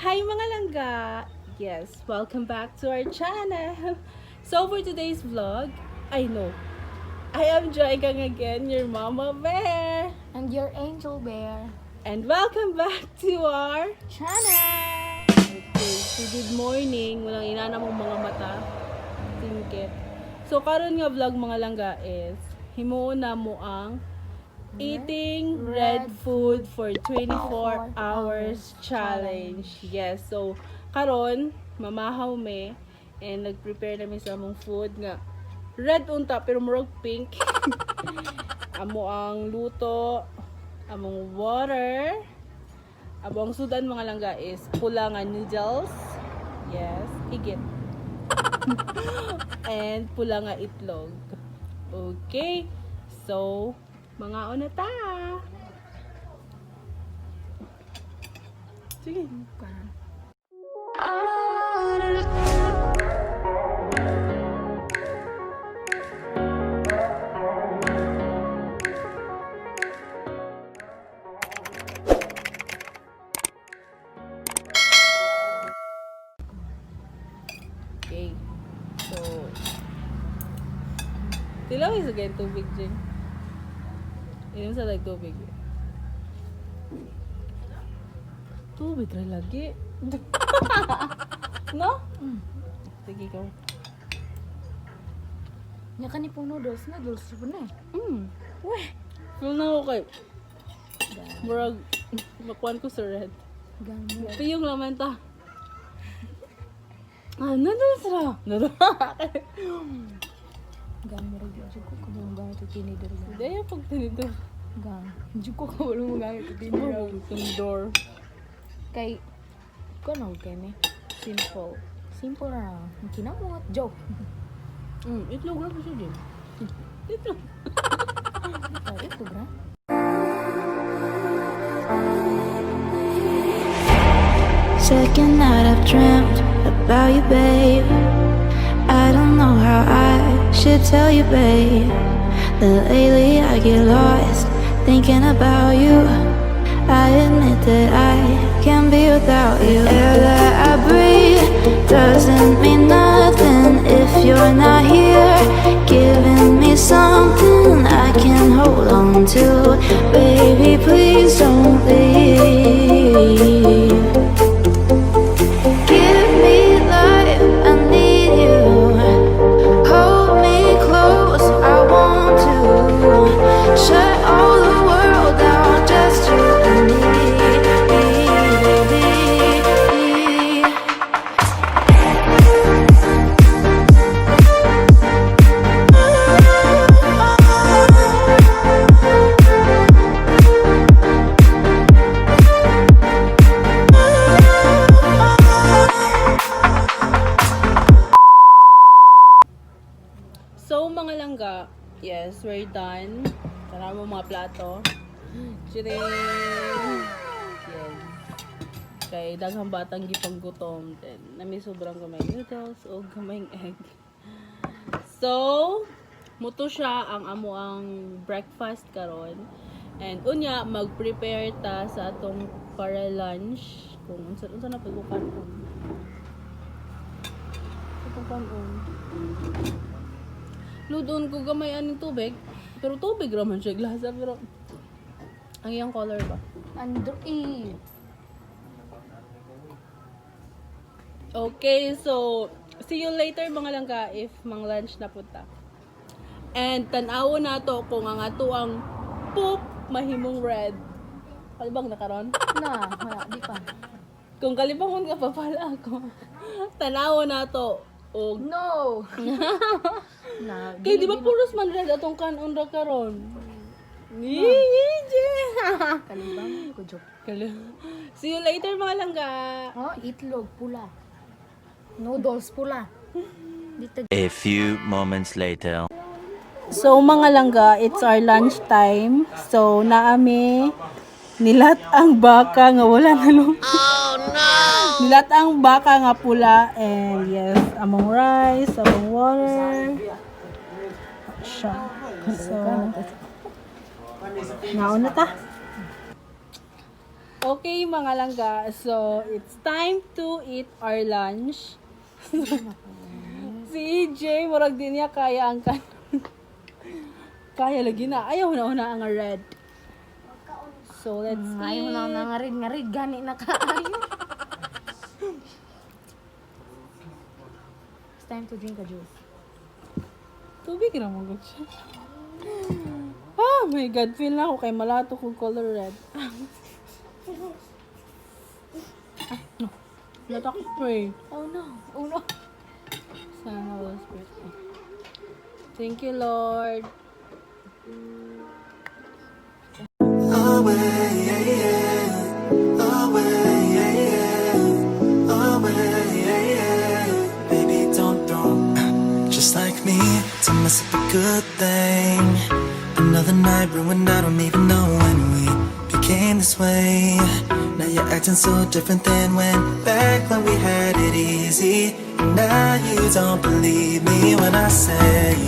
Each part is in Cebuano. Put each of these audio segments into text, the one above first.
Hi, mga langga! Yes, welcome back to our channel! So for today's vlog, I know, I am Joygang again, your mama bear! And your angel bear. And welcome back to our Channel! Okay, so good morning. Walang inana mong mga mata. Tingkit. So karon nga vlog, mga langga, is himuon na mo ang eating red food for 24 hours challenge. Yes, so karon mamahaw me and nag-prepare na mi sa among food nga red unta pero murag pink. Amo ang luto, among water. Abo ang sudan, mga langga, is pula nga noodles. Yes, higit. And pula nga itlog. Okay. So, mga una ta. Sige. Okay. So, tilaw is again tubig, Jing. Inom sa like tubig. Tubig ra lagi. No? Sige, go. Nya ka ni pong noodles, noodles po na eh. Weh! Feel na ako kay murag makuan ko sa red. Gang. Piyong laman ta. Ah, noodles ra. Noodles. Gang, murag jud ko kabalo gamit og tinidor gang. Daya pag tinidor. Gang, jud ko kabalo mo gamit og tinidor. Tinidor. Kay kuno kay me. Simple. Simple ra. Ang kinamot joke. Itlog ra po siya din. Itlog. Oh, ito bra. Second night I've dreamt about you, babe. I don't know how I should tell you, babe, that lately I get lost thinking about you. I admit that I can't be without you. The air that I breathe doesn't mean nothing if you're not here, giving me something I can hold on to. Baby, please don't leave. Give me life, I need you. Hold me close, I want to shut all the world out, just you and me. So, mga langga, yes, we're done. Tara mo mga plato. Chiring! Yes. Kay daghang batang gipanggutom. Then, nami sobrang gamay noodles o gamay egg. So, muto siya ang amo ang breakfast karon. And unya mag-prepare ta sa atong para lunch kung unsa unsa na pagkukanon. Pagkukanon. Ludon ko gamay aning tubig. Pero tubig ra man siya glasa pero ang iyang color ba? Andro eh. Okay, so see you later, mga langga, if mang lunch na punta. And tan-awo na to kung ang ato ang poop mahimong red. Kalibang na karon? Na, wala di pa. Kung kalibangon ka pa pala ako. Tan-awo na to og No. Na, kay di ba puros man red atong kanon ra karon? Yee! Kalibang ko joke. See you later, mga langga. Oh, itlog pula. Noodles pula. Dito A few moments later. So mga langga, it's our lunch time. So naami nilat ang baka nga wala na luto. Oh no. Nilat ang baka nga pula and yes, among rice, among water. Siya. So, nauna ta. Okay, mga langga. So, it's time to eat our lunch. Si EJ, murag di niya kaya ang kanon. Kaya lagi na. Ayaw na una ang red. So, let's eat. Ayaw na nangarid ngarid gani na kaayo. It's time to drink a juice. Tubig na mo siya. Oh my God, feel na ako kay malato kong color red. Ah, no. Latak spray. Oh no. Oh no. Sana wala spray. Thank you, Lord. Away, yeah, yeah. Away, yeah, yeah. Away, yeah, yeah. Baby, don't throw just like me to mess up a good thing. Another night ruined, I don't even know when we became this way. Now you're acting so different than when back when we had it easy. Now you don't believe me when I say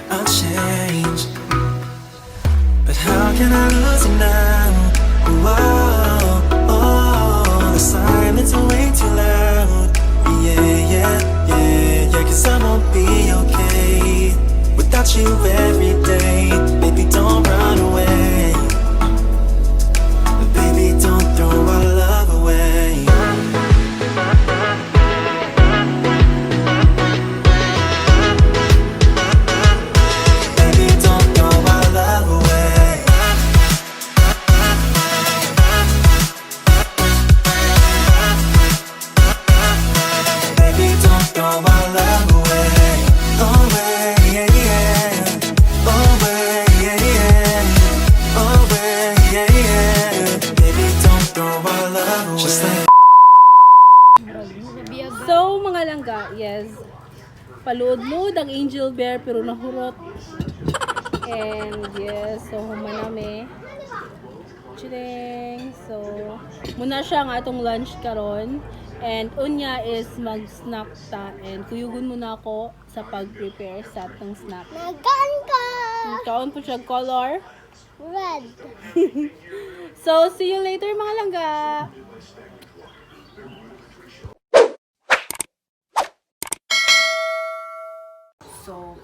I'll change. But how can I lose you now? Whoa, oh, the silence is way too loud. Yeah. 'Cause I won't be okay without you every day. Baby, don't run away. Baby, don't throw our love away. Baby, don't throw our love away. Baby, don't throw our love away. Away, yeah. Away, yeah. Away, yeah. Baby, don't throw our love away. Just like So, mga langga, yes. Paluod-luod ang angel bear pero nahurot. And yes, so human nami. Chiling. So, muna siya ang atong lunch karon. And unya is mag-snack ta and kuyugon muna ako sa pag-prepare sa atong snack. Nagkaan ka! Kaon po siya color. Red. So, see you later, mga langga!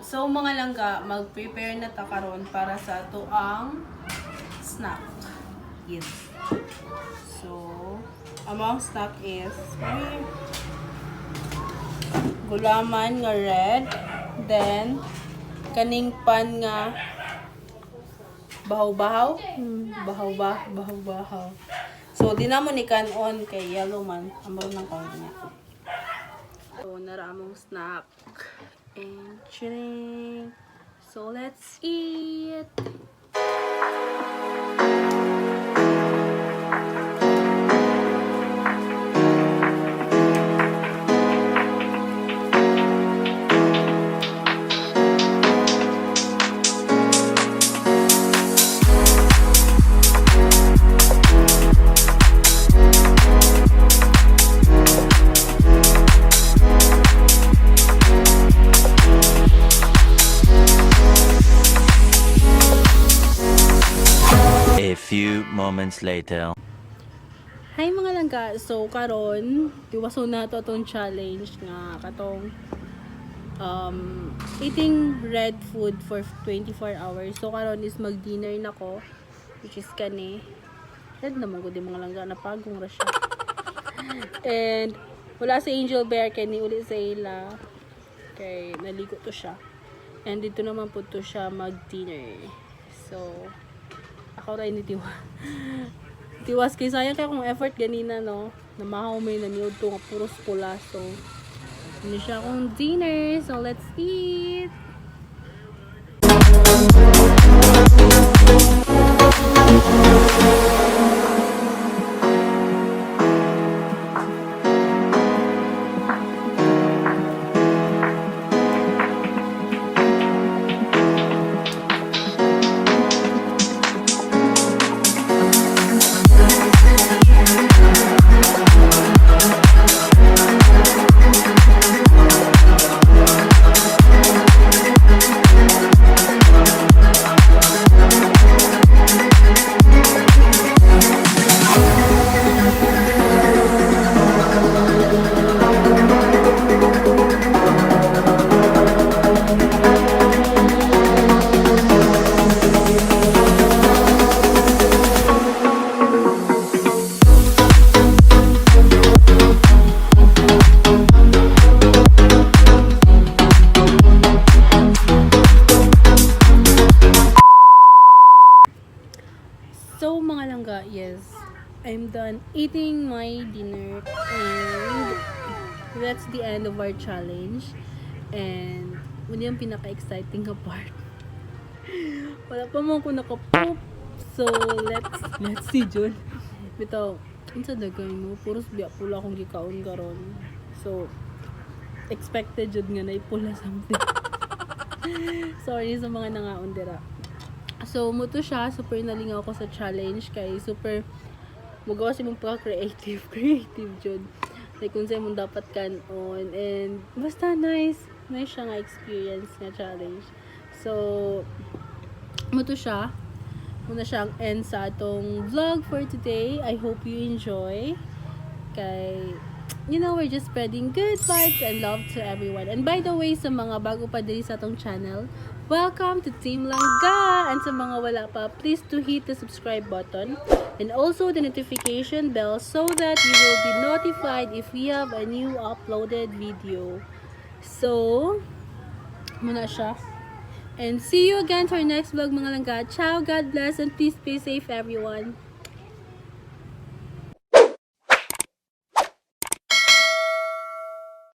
So mga langga, mag-prepare na ta karon para sa ato ang snack. Yes. So, among snack is may gulaman nga red, then kaning pan nga bahaw-bahaw. Bahaw ba? Bahaw-bahaw. So, di na mo ni kanon kay yellow man. Amro ng kaon niya. So, nara among snack. And chilling. So, let's eat! A few moments later. Hi mga langga! So karon tiwaso na to atong challenge nga katong eating red food for 24 hours. So karon is mag-dinner na ko, which is kani. Red naman ko di, mga langga, napagong ra siya. And wala si Angel Bear kay ni uli sa ila kay naligo to siya. And dito naman po to siya mag-dinner. So ako ra ni tiwa. Tiwas kay sayang kay akong effort ganina, no. Namahaw may naniod to nga puros pula, so ano siya akong dinner. So let's eat. done eating my dinner and that's the end of our challenge. And mao yung pinaka-exciting nga part. Wala pa man ko nakapoop. So, let's see, Jun. Bitaw, unsa dagay mo? Puros biya pula akong gikaon karon. So, expected jud nga na pula something. Sorry sa mga nangaon dira. So, mao to siya. Super nalingaw ko sa challenge kay super magawa si mong pagka-creative. Creative jud. Like, kung sa'yo mong dapat kanon. And, basta nice. Nice siya nga experience nga challenge. So, mao to siya. Mao na siya ang end sa atong vlog for today. I hope you enjoy. Kay, we're just spreading good vibes and love to everyone. And by the way, sa mga bago pa diri sa atong channel, welcome to Team Langga! And sa mga wala pa, please to hit the subscribe button and also the notification bell so that you will be notified if we have a new uploaded video. So, mao na siya. And see you again to our next vlog, mga langga. Ciao, God bless, and please be safe, everyone.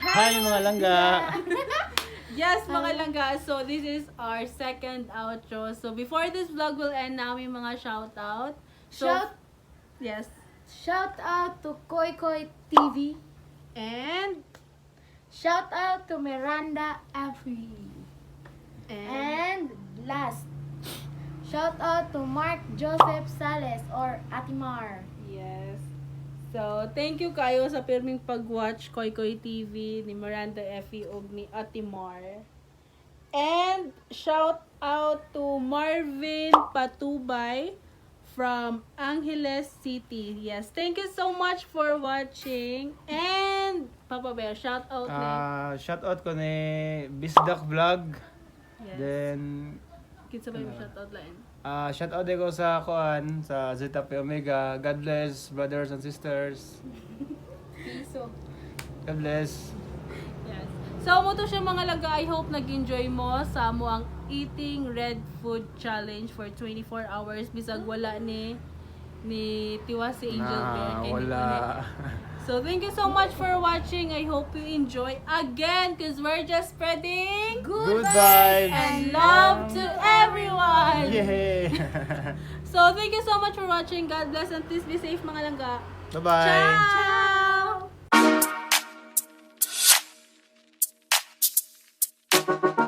Hi, mga langga! Yes, mga langga. So, this is our second outro. So, before this vlog will end, naa may mga shout out. So, Yes. Shout out to Koy Koy TV. And, Shout out to Miranda Afri. and, And last, shout out to Mark Joseph Sales or Atimar. Yes. So, thank you kayo sa pirming pag-watch Koy Koy TV ni Miranda Effie ug ni Atimar. And shout out to Marvin Patubay from Angeles City. Yes, thank you so much for watching. And Papa Bear, shout out ni. Shout out ko ni Bisdak Vlog. Yes. Then Kinsa ba yung shout out lain? Shout out din ko sa kuan sa Zeta Pi Omega. God bless, brothers and sisters. Piso. God bless. Yes. So, mao to siya, mga langga. I hope nag-enjoy mo sa among Eating Red Food Challenge for 24 hours. Bisag wala ni tiwas si Angel Na, Bear. Kay wala. So, thank you so much for watching. I hope you enjoy again because we're just spreading Good vibes! and love to everyone. Yay! So, thank you so much for watching. God bless and please be safe, mga langga. Bye-bye! Ciao!